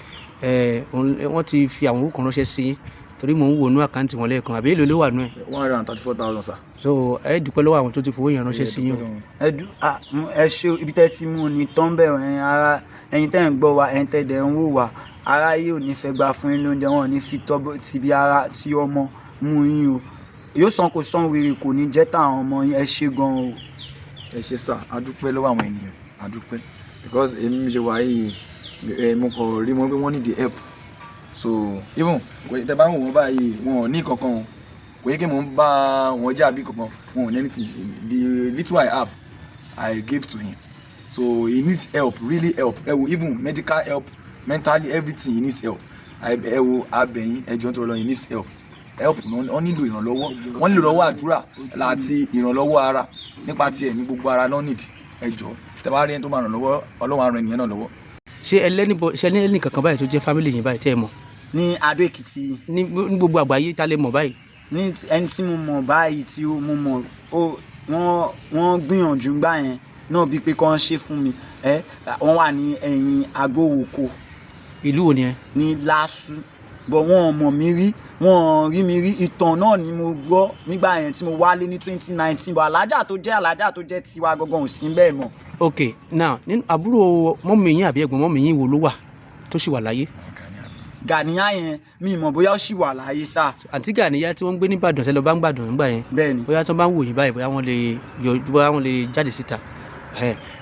Wọ́n ti fi àwọn owó kan ránṣẹ́ sí yín, torí mò ń wo inú account wọn lẹ́ẹ̀kan, àbí èlò ló wà nú ẹ̀? 134,000, sir. So ẹ dúpẹ́ lọ́wọ́ àwọn tó ti fowó yẹn ránṣẹ́ sí yín o. Ẹ dú à ẹ ṣe ibi tẹ́ ti mú ni tán bẹ́ẹ̀. Ẹ̀yin ara, ẹ̀yin tẹ́ ń gbọ́ wa, ẹ̀yin tẹ́ dẹ̀ ń wò wá, ara yìí ò ní fẹ́ gba fún yín lóúnjẹ, wọn ò ní fi tọ́ tìbí ara tí ọmọ mú yín o. Yóò san kò san, wèrè kò ní jẹ́ táwọn ọmọ yín. Ẹ ṣe gan o. Ẹ ṣé sir, a dúpẹ́ lọ́wọ́ àwọn ènìyàn, a dúpẹ́, because èmi mi ṣe wà yìí, ẹ mo kàn rí wọn pé wọ́n need the help. So even tẹ bá ń wò wọ́n báyìí, wọn ò ní kankan o. Kò yẹ kí mò ń bá wọn jà bí kankan, wọn ò ní anything. The little I have, I give to him. So he needs help, really help. Ẹ wo, even medical help, mentally, everything, he needs help. Ẹ wo, abẹ̀yìn, ẹ jọ̀ọ́, nítorí Ọlọ́run, he needs help, help. Wọ́n nílò ìrànlọ́wọ́, wọ́n nílò ìrànlọ́wọ́ àdúrà àti ìrànlọ́wọ́ ara, nípa ti ẹ̀mí, gbogbo ara ló need. Ẹ jọ̀ọ́, tẹ́ bá rí ẹni tó máa ràn lọ́wọ́, Ọlọ́run á ran ènìyàn náà lọ́wọ́. Ṣé ẹlẹ́nìbọ, ṣe ẹlẹ́nì kankan báyìí tó jẹ́ family yín báyìí tẹ́ ẹ mọ̀? Ní Adó Èkìtì. Ní gbogbo àgbáyé, tá lè mọ̀ báyìí? Ní ẹni tí mo mọ̀ báyìí, tí ó mo mọ̀ ó, wọ́n gbìyànjú gbà yẹn náà bíi pé kàn ṣe fún mi. Ẹ wọ́n wà ní ẹ̀yìn Agbówòkó. Ìlú wo ni ẹ? Ní LASU, but wọn ò mọ̀ mí rí, wọn ò rí mi rí. Ìtàn náà ni mo gbọ́ nígbà yẹn tí mo wálé ní 2019, but alájà tó jẹ́ tiwa gangan ò sí bẹ́ẹ̀ mọ́. Ok, now, nínú àbúrò mummy yín àbí ẹ̀gbọ́n mummy yín wo ló wà tó sì wà láyé? Gàníyà yẹn, mi mọ̀ bóyá ó sì wà láyé sá. Àǹtí Gàníyà tí wọ́n ń gbé nìbàdàn, tẹ́lẹ̀ bá ń gbàdàn nígbà yẹn? Bẹ́ẹ̀ ni. Bóyá tí wọ́n bá ń wò yín báyìí, bóyá wọ́n lè yọjú, bóyá wọ́n lè jáde síta.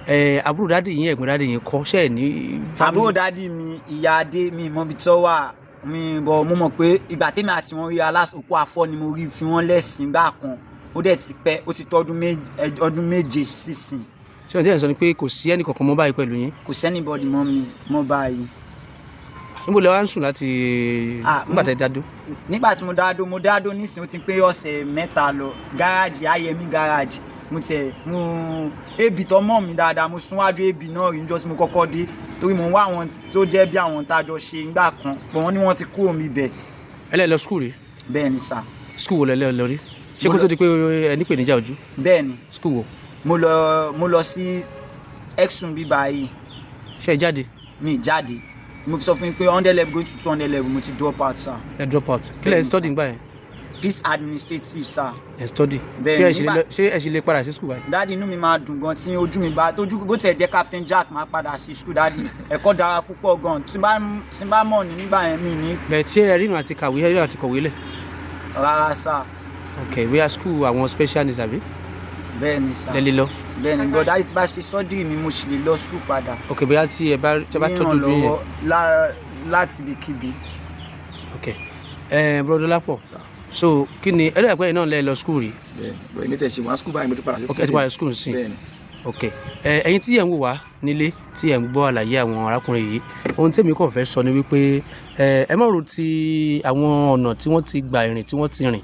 Ẹ àbúrò daddy yín, ẹ̀gbọ́n daddy yín kọ́ ṣe ní family? Àbúrò daddy mi, ìyá adé, mi mọ̀ ibi tó wà mi, bọ̀ mo mọ̀ pé ìgbà tèmi àti wọn rí alásòkò afọ́ ni mo rí fi wọ́n lẹ́sìn gbà kan. Ó dẹ̀ ti pẹ́, ó ti tó ọdún 7 sísìn. Ṣé ohun tí ẹ̀ ń sọ ni pé kò sí ẹnì kankan mọ́ báyìí pẹ̀lú yín? Kò sí anybody mọ́ mi mọ́ báyìí. Níbo lẹ wá ń sùn láti Ah, nígbà tẹ́ dádó? Nígbà tí mo dádó nísìnyí, ó ti pé ọ̀sẹ̀ 3 lọ. Gáràjì Ayẹmí, gáràjì mo tiẹ̀ mo ebi tó mọ̀ mí dáadáa. Mo súnwájú ebi náà rí níjọ́ tí mo kọ́kọ́ dé, torí mo ń wá àwọn tó jẹ́ bí àwọn tá a jọ ṣe ńgbà kan pọ̀, wọ́n ní wọ́n ti kúrò mi bẹ̀. Ẹ lẹ́ lọ school rí? Bẹ́ẹ̀ ni sir. School wo lẹ lọ rí? Ṣé kó tó di pé ẹ nípèníjà ojú? Bẹ́ẹ̀ ni. School wo? Mo lọ sí Exxon bíbá yìí. Ṣé ẹ jáde? Mi jáde. Mo fi sọ fún yín pé 100 level going to 200 level, mo ti drop out, sir. Ẹ drop out. Kí lẹ Bẹ́ẹ̀ ni, study sir. nígbà yẹn? Peace administrative, sir. Ẹ study. Bẹ́ẹ̀ Ṣé ẹ ni, ṣì lè ṣé ẹ ṣì lè padà sí school báyìí? Daddy, inú mi máa dùn gan tí ojú mi bá tójú, bó tiẹ̀ jẹ́ Captain Jack, máa padà sí school. Daddy, ẹ̀kọ́ dára púpọ̀ gan. Tí n bá mọ̀ ní nígbà yẹn, mi ní. Bẹ́ẹ̀, tí ẹ rìnrìn àti kàwé, ẹ rìnrìn àti kọ̀wé lẹ̀? Rárá sir. Ok, bóyá school àwọn special needs, àbí? Bẹ́ẹ̀ ni sir. Lẹ lè lọ? Bẹ́ẹ̀ ni, but daddy, tí bá ṣe surgery mi, mo sì lè lọ school padà. Ok, bóyá tí ẹ bá tọ́jú ojú yẹn. Ní ìrànlọ́wọ́ láti ibikíbi. Ok, ẹ brother Dọlápọ̀, so kí ni ẹ lóye pé ẹ náà lẹ lọ school rí? Bẹ́ẹ̀ni, bẹ́ẹ̀ èmi tẹ̀ ṣe wá school báyìí, mo ti padà sí Ok, ẹ ti padà sí school sí. Bẹ́ẹ̀ni. Ok, ẹ ẹ̀yin tí ẹ ń wò wá nílé, tí ẹ ń gbọ́ àlàyé àwọn arákùnrin yìí, ohun tèmi kàn fẹ́ sọ ni wípé ẹ má ro ti àwọn ọ̀nà tí wọ́n ti gbà ìrìn tí wọ́n ti rìn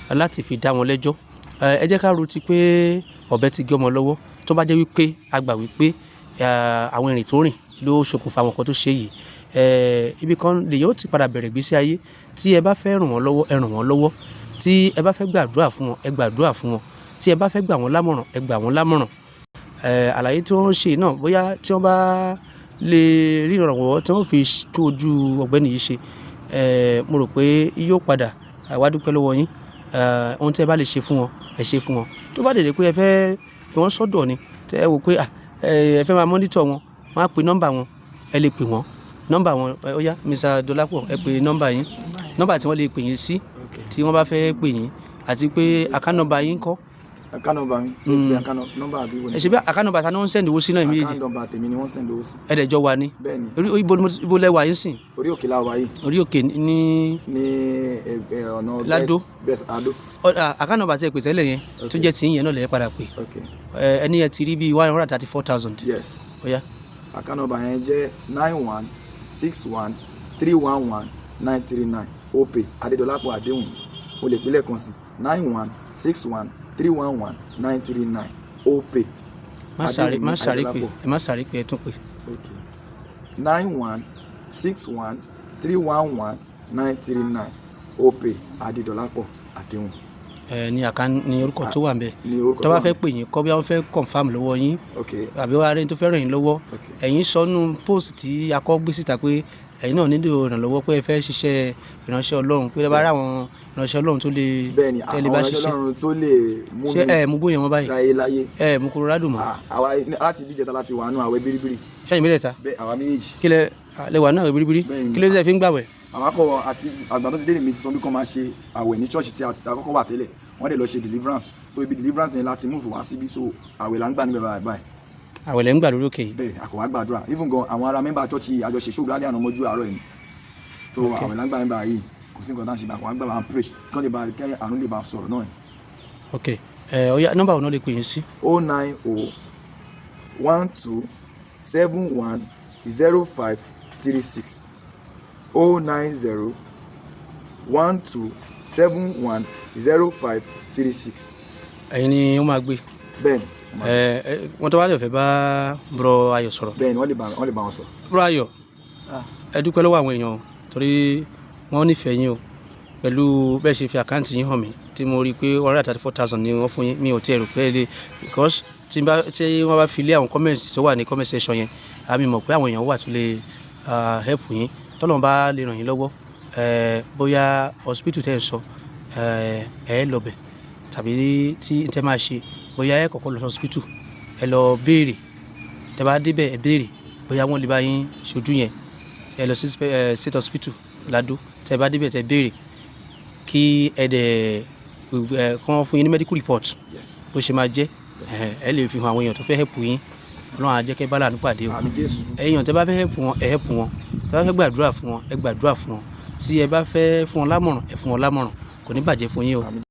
láti fi dá wọn lẹ́jọ́. Ẹ jẹ́ ká ro ti pé ọ̀bẹ ti gé ọmọ lọ́wọ́. Tó bá jẹ́ wípé a gbà wípé àwọn ìrìn tó rìn ló ṣokùnfà àwọn nǹkan tó ṣe yìí, ibi kan lè yóò ti padà bẹ̀rẹ̀ ìgbésí ayé. Tí ẹ bá fẹ́ ràn wọ́n lọ́wọ́, ẹ ràn wọ́n lọ́wọ́. Tí ẹ bá fẹ́ gbàdúrà fún wọn, ẹ gbàdúrà fún wọn. Tí ẹ bá fẹ́ gbà wọ́n lámọ̀ràn, ẹ gbà wọ́n lámọ̀ràn. Àlàyé tí wọ́n ṣe náà, bóyá tí wọ́n bá lè rí ìrànwọ́ tí wọ́n fi tó ojú ọ̀gbẹ́ni yìí ṣe, mo rò pé yóò padà wá dúpẹ́ lọ́wọ́ yín. Ohun tí ẹ bá lè ṣe fún wọn, ẹ ṣe fún wọn. Tó bá dẹ̀ jẹ́ pé ẹ fẹ́ fi wọ́n sọ́dọ̀ ni, tí ẹ wò pé ẹ fẹ́ máa monitor wọn, wọ́n á pe nọ́mbà wọn, ẹ lè pè wọ́n. Nọ́mbà wọn, ó yá, Mr. Dọlápọ̀, ẹ pe nọ́mbà yín, nọ́mbà tí wọ́n lè pè yín sí tí wọ́n bá fẹ́ pè yín, àti pé account number yín ńkọ́? Account number mi, ṣé pé account number àbí wo ni? Ẹ ṣe bí account number ta ni wọ́n ń send owó sí náà méjèèjì? Account number tèmi ni wọ́n send owó sí. Ẹ dẹ̀ jọ wà ní? Bẹ́ẹ̀ni. Orí ibo ni ibo lẹ wà yín sìn? Orí òkè la wà yìí. Orí òkè ní? Ní ọ̀nà. Ládó. Best Adó. Account number tí ẹ pè tẹ́lẹ̀ yẹn tó jẹ́ tiyín yẹn náà lẹ padà pè. Ok. Ẹni yẹn ti rí bíi 134,000. Yes. Ó yá. Account number yẹn jẹ́ 9161311939, Opay, Adédọlápọ̀ Adéwùnmí. Mo lè pè lẹ́ẹ̀kan sí: 9161311939, Opay. Má sáré, má Adéwùnmí sáré pé. Adédọlápọ̀. Ẹ má sáré pé, ẹ tún pè. Ok, 9161311939, Opay, Adédọlápọ̀ Adéwùnmí. Ẹ ní àká ní orúkọ tó wà ń bẹ̀. Ní orúkọ tó bá tó wà fẹ́ ńbẹ̀. pè yín kọ́ bí wọ́n fẹ́ confirm lọ́wọ́ yín àbí wàá rẹ́ni tó fẹ́ ràn yín lọ́wọ́. Ẹ̀yin sọnù post tí akọ́ gbé síta pé ẹ̀yin náà nílò ìrànlọ́wọ́, pé ẹ fẹ́ ṣiṣẹ́ ìránṣẹ́ Ọlọ́run, pé ẹ bá rí àwọn ìránṣẹ́ Ọlọ́run tó lè Bẹ́ẹ̀ni, tẹ́ lè àwọn bá ìránṣẹ́ ṣiṣẹ́. Ọlọ́run tó lè mú Ṣé mi ẹ mú gbóyè wọn báyìí? Láyé láyé. Ẹ mú Colorado mọ́? Ah, àwa láti bí ìjẹta láti wà nù àwẹ̀ bíríbírí. Ṣẹ́yìn mẹ́tẹ̀ẹ̀ta? Bẹ́ẹ̀, àwa méjèèjì. Kí lẹ lẹ wà náà bíríbírí? Bẹ́ẹ̀ni. Kí ló dé tẹ́ fi ń gbàwẹ̀? Àwọn akọ àti àgbà tó ti dé lèmi ti sọ bí kò máa ṣe àwẹ̀ ní church tí a ti ta kọ́kọ́ wà tẹ́lẹ̀. Wọ́n dẹ̀ lọ ṣe deliverance, so ibi deliverance yẹn láti move wá síbí, so àwẹ̀ là ń gbà níbẹ̀ báyìí báyìí. Àwẹ̀ lẹ́ ń gbà lórí òkè yìí? Bẹ́ẹ̀, àkọ́wá gbàdúrà. Even gan, àwọn ará member church yìí, àjọṣe ṣòro lálẹ́ àná mọ́jú àárọ̀ yìí, so àwẹ̀ là ń gbà níbẹ̀ yìí. Kò sí nǹkan tá à ń ṣe bá àkọ́wá gbà, máa ń pray kí wọ́n lè bá kí àánú lè bá sọ̀rọ̀ náà ni. Ok, ẹ ọ̀ya, nọ́mbà wo náà lè pè yín sí? 09012710536, 09012710536. Ẹ̀yin ni ó máa gbé? Bẹ́ẹ̀ni. Ẹ ẹ, wọ́n tó bá lè fẹ́ bá bro Ayọ̀ sọ̀rọ̀. Bẹ́ẹ̀ni, wọ́n lè bá wọn sọ̀rọ̀. Bro Ayọ̀, Sir. ẹ dúpẹ́ lọ́wọ́ àwọn èèyàn o, torí wọ́n nífẹ̀ẹ́ yín o. Pẹ̀lú bẹ́ẹ̀ ṣe fi account yín hàn mí tí mo rí i pé 134,000 ni wọ́n fún yín, mi ò tiẹ̀ rò pé ẹ lè, because tí wọ́n bá fi lé àwọn comments tó wà ní comment section yẹn, àmì mọ̀ pé àwọn èèyàn wà tó lè help yín. Tọ́lọ́run bá lè ràn yín lọ́wọ́, bóyá hospital tẹ́ ẹ̀ ń sọ, ẹ lọ bẹ̀, tàbí tí tẹ́ máa ṣe, bóyá ẹ kọ́kọ́ lọ sí hospital, ẹ lọ béèrè. Tẹ́ bá débẹ̀, ẹ béèrè bóyá wọ́n lè bá yín ṣojú yẹn. Ẹ lọ sí state hospital Lado. Tẹ́ bá débẹ̀, tẹ́ béèrè kí ẹ dẹ̀ ẹ kàn fún yín ní medical report bó ṣe máa jẹ́. Ẹ lè fi hàn àwọn èèyàn tó fẹ́ help yín. Ọlọ́run á jẹ́ kẹ́ bá láàánú pàdé o. Àmín Jésù. Èèyàn tẹ́ bá fẹ́ help wọn, ẹ help wọn. Tẹ́ bá fẹ́ gbàdúrà fún wọn, ẹ gbàdúrà fún wọn. Tí ẹ bá fẹ́ fún wọn lámọ̀ràn, ẹ fún wọn lámọ̀ràn. Kò ní bàjẹ́ fún yín o. Àmín.